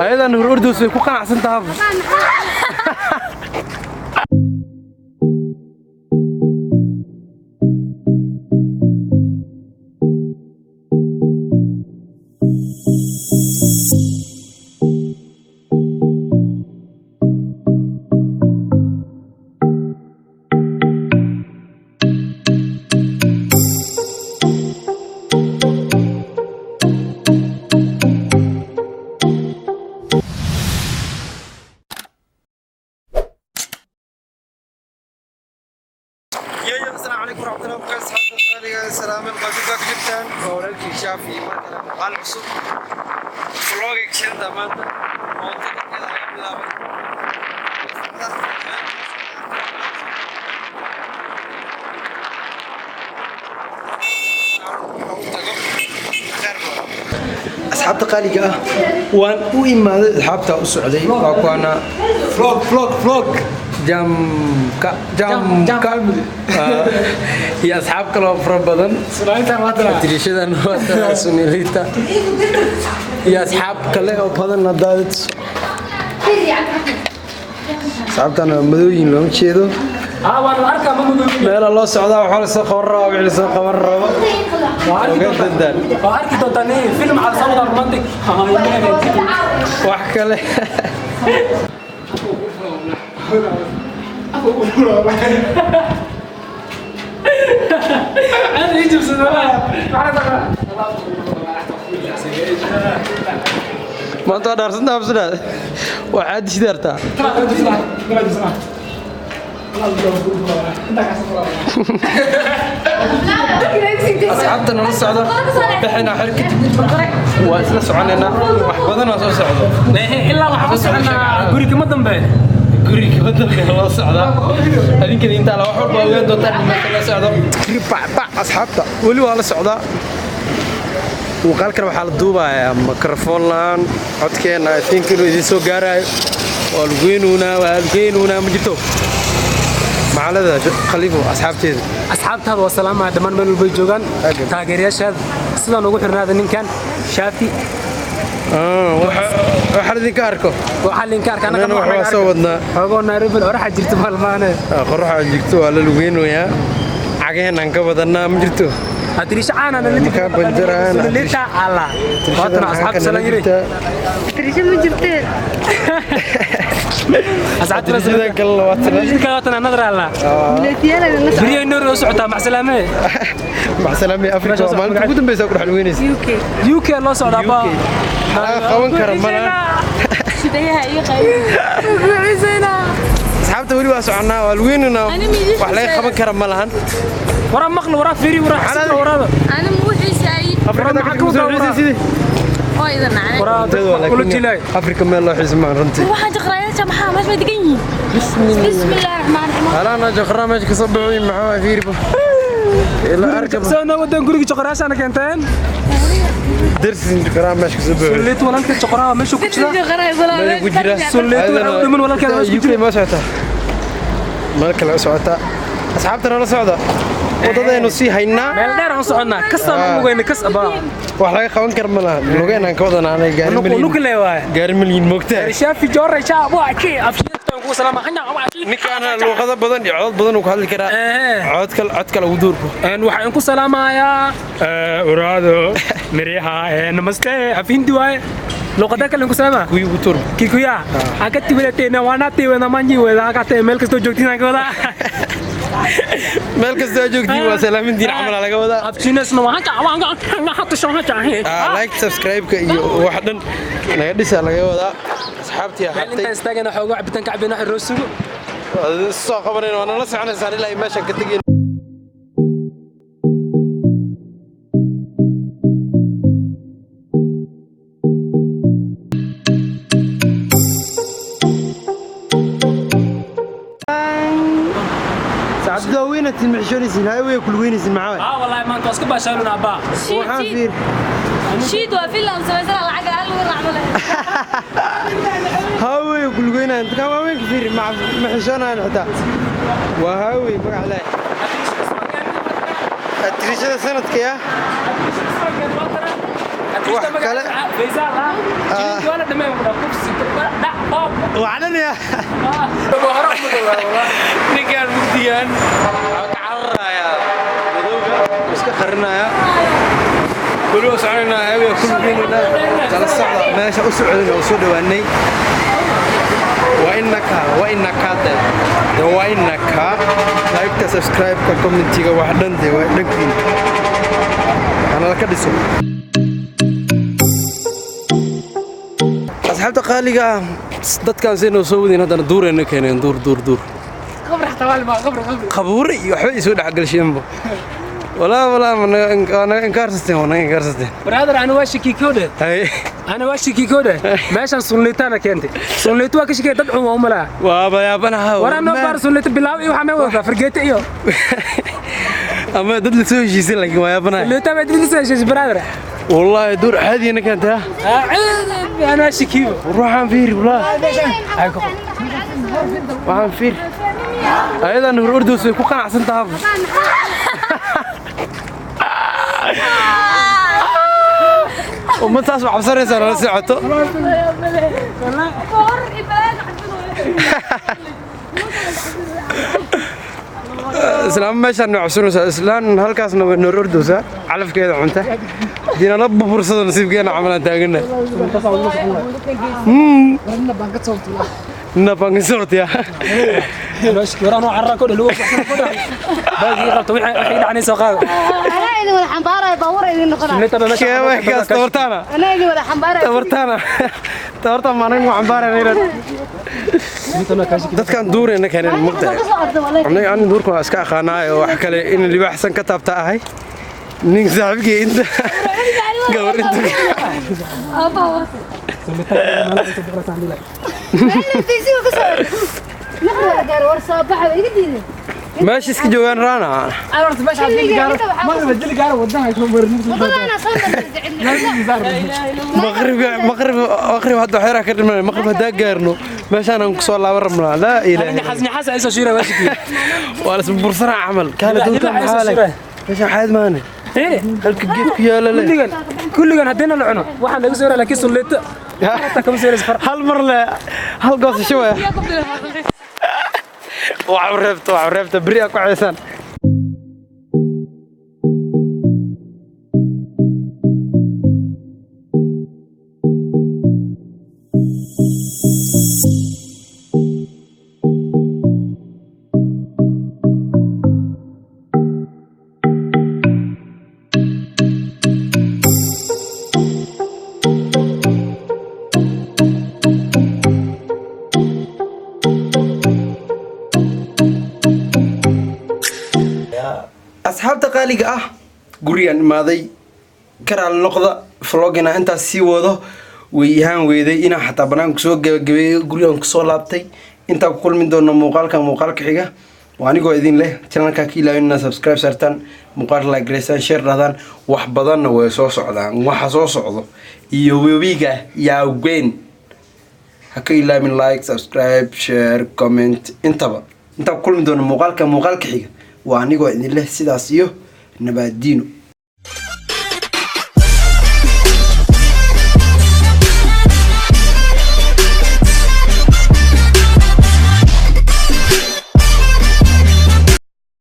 Ayadan hor ordays way ku qanacsan tahay. Yo yo, asalaamu calaykum waraxmatullahi wabarakaatu. Asxaabta qaaliga, salaaman qalbiga ku jirtaan. Waa walaalkii Shaafi, mar kale muuqaal cusub. Vlog-ga shirda maanta mooto dhexdeeda laga bilaabay. Asxaabta qaaliga ah, waan u imaaday, asxaabta u socday, waa kuwana. Vlog, vlog, vlog. Jamka, jamka. Iyo asxaab kale oo fara badan. Tiriishadan waa Sunilita. Iyo asxaab kale oo badan hadaad asxaabtan madooyin looma jeedo. Meela loo socdaa, waxaa lasoo qaban rabaa, wixii lasoo qaban rabo. Oga dadaan. Waa arki doontaa film cala sawda romantic. Wax kale. Ana ijibsada. Maanta waa dhaarsantaa absadaad. Waxaad dishidaartaa. Asxaabta nala socda, bixinaa xer kadib waa isla soconaynaa, wax badan oo soo socdo. Ilaa waxaa ku soconaa guriga ma dambe. Guriga kama dambe loo socdaa. Adinkana intaa la wax walba ogaan doontaan meesha la socdo. Bac asxaabta weli waa la socdaa. Muuqaalkan waxaa la duubayaa microphone la'aan. Codkeena I think inuu idin soo gaarayo. Waa lugeynuunaa, waa lugeynuunaa, ma jirto macalada Khaliifo asxaabteeda. Asxaabtaada waa salaamaya dhammaan meel walbay joogaan. Taageerayaashaada sidaan ugu xirnaada ninkan Shaafi. Waxaa idinka arko. Waxaa linka arka. Annagana wax waa soo wadnaa. Xoogoo Nairobi oraxa jirta maalmaane. Qoraxa jirto, waa la lugeynayaa, cagaheenaan ka wadanaa, ma jirto. Adriisha caana nala. Makaa banjaraan. Sunilita alla. Waatana asxaabta salaan yiri. Trisha ma jirtee? Asxaabta Atriishadan kalena waa tana. Ninka waatana nadar alla. Milatiyada la socda. Beriyo Nairobi oo socotaa, macsalaame. Macsalaamii Afrika waa maalinta ugu dambeysa ku dhex lugeynaysa. UK. UK loo socdaa ba. Laga qaban kara malahan. Sidayaha iyo qayb. Asxaabta weli waa soconaa, waa lugeynaynaa, wax laga qaban kara ma lahan. Waraa maqla, waraa fiiri, waraa xasida, waraada. Ana muxiisay. Afrika maxaa ka wadaa waraa? sidii Oo idan nacay. Waraa kula jilay. Afrika meel loo xiisa maan runtii. Waxaan jaqrayaasha maxaa meesha ma degan yihiin? Bismillaah raxmaan raxiim. Halana jaqraa meesha ka soo baxay, maxaa fiiriba ilaa arkaba. Soo noo wadaan guriga joqoraashaana keenteen. Darsin jaqraa meesha ka soo baxay. Sulleet walaalka joqoraa meesha ku jira. Meel ku jira. Sulleet waxa u dhiman walaalkeeda meesha ku UK ma socotaa, meel kale u socotaa. Asxaabta nala socda, wadadaynu sii haynaa. Meel dheer aan soconnaa, kastaan u lugayna kas abaa. Wax laga qaban kara ma lahan, lugeenaan ka wadanaa anay gaari malyin. Nukle waay. Gaari malyin moogtaa. Shaafi joorre shaa waa ki afshiirtan ku salaama hanya waa ki. Ninkaana luuqado badan iyo codod badan uu ku hadli karaa. Cod kale, cod kale ugu duurku. Waxaan ku salaamayaa uraado miriha, namaste, af hindi waaye. Luqada kale ku salaama. Kuyi ugu tuur. Kikuya akati wala wana tiwena manji wala akate, meel kastoo joogtiin aan ka wadaa. Meel kastoo joogtiin waa salaamintiin camal laga wadaa. Af Chinesna waa haka waa haka haka haka. Like, subscribe-ka iyo wax dhan naga dhisa laga wadaa asxaabtii meel hartay. Intaan istaagana xoogaa cabitaan ka cabina xiroo sugo. Soo qabanayna, waa nala soconaysaan ilaa ay meeshaan ka tegeen. Saacadda weynatin maxshoonaysin highway kulweynaysin maxaa waay? Ah wallahi maanta waa iska baashaaluna abaa. Waxaan fiir. Shiid waa filan samaysana lacag hal wiil camal. Highway kulweynayan dadka waaweynka fiir ma xishoonayaan xitaa, waa highway magac leh atriishada sanadka ya wax kale. Wacdhanaya ninkaan mugdigan waxaa ka cararayaa madowga, wuu iska qarinayaa. Weli waa soconaynaa, heebiga kulmigeynaa kala socda. Meesha u socdayna oo soo dhawaanay. Waa inaka, waa inaka de waa inaka. Like-ta, subscribe-ka, comment-iga, wax dhan de waa dhankiin hanala ka dhiso. Asxaabta qaaliga ah, dadkaan si noo soo wadin, haddana duurayna keeneen, duur duur duur. Qabri xataa waa limaa, qabri qabri. Qabuure iyo waxba isoo dhexgalsheenba. Walaa walaa, ma naga, waa naga inkaarsateen, waa naga inkaarsateen. Brother, ana waa shaki koodhe. Hay. Ana waa shaki koodhe, meeshan sunliitaana keentay. Sunliito waa ka shakey, dad cun waa umalaa. Waa bayaabanaha. Waraa noo baar sunliito bilaaw iyo waxaa mee wadataa fargeete iyo ama dad la soo heshiisay, laakiin waa yaabanaha. Sunliita baa dad la heshiisay, brother. Wallaahi duur caadiyana keentaa. Ana waa shakiibo. Ruuxaan fiiri, wallaahi waxaan fiiri, ayadan hor ordoos way ku qanacsan tahaba. Ummad saas u cabsanaysaa nala socoto. Islaam meeshaan way cabsanaysaa, islaan halkaasna way noor ordowsaa, calafkeeda cunta haddii nala bubursado nasiibkeena camalaan taagana nina bangasortiya. Waraa noo carara koodhe, lugo koodhe baagii qabta wixii dhacnay soo qaado. Anaa idin wada xambaaraya, baabuur idin noqonaya. Sunliita baa meesha. Keewaykaas tabartaana. Anaa idin wada xambaaraya. Tabartaana, tabartaan maanaga mu cambaarayna. Dadkan duurayna keeneen mugtahay. Aniga ani duurka waa iska aqaanaayo, wax kale in libaaxsan ka taabta ahay. Nin saaxiibkii inta gabar inta. War soo baxa, iga diiday. Meesha iska joogaan raana. Wadadana soo maqribka, maqrib, maqrib hadda waxyaraa ka dhimanay. Maqrib haddaa gaarno meeshaan aan kusoo laaban rabnaa. Laa ilaaha. Naxas ay soo shiira waa shaki. Waa la isbursanaa camal kaale duurka. Libaax ay soo maxaa leh shiira. Meeshaan xaad maane halka geed ku yaala leh. Kulligan kulligan haddii la cuno waxaan laga soo yaraa, laakiin sunliito hataa kama soo yarayso far. Hal mar le, hal goosasho waya. Waxu reebta, waxu reebta, beri aa ku ceesaan. Asxaabta qaaliga ah, gurigaan imaaday, karaal noqda. Vlogina intaas sii wado way ihaan weyday inaan xataa banaanka kusoo gabagabeeyo. Gurigaan kusoo laabtay. Intaan ku kulmi doono muuqaalka muuqaalka xiga, waa anigoo idin leh channelka ka ilaawin inaad subscribe saartaan, muuqaalka like gareysaan, share dhahdaan. Wax badanna way soo socdaan, waxa soo socdo iyo webiga yaawgeyn. Ha ka ilaawin like, subscribe, share, comment intaba. Intaan ku kulmi doono muuqaalka muuqaalka xiga, waa anigoo idin leh sidaas iyo nabaadiino.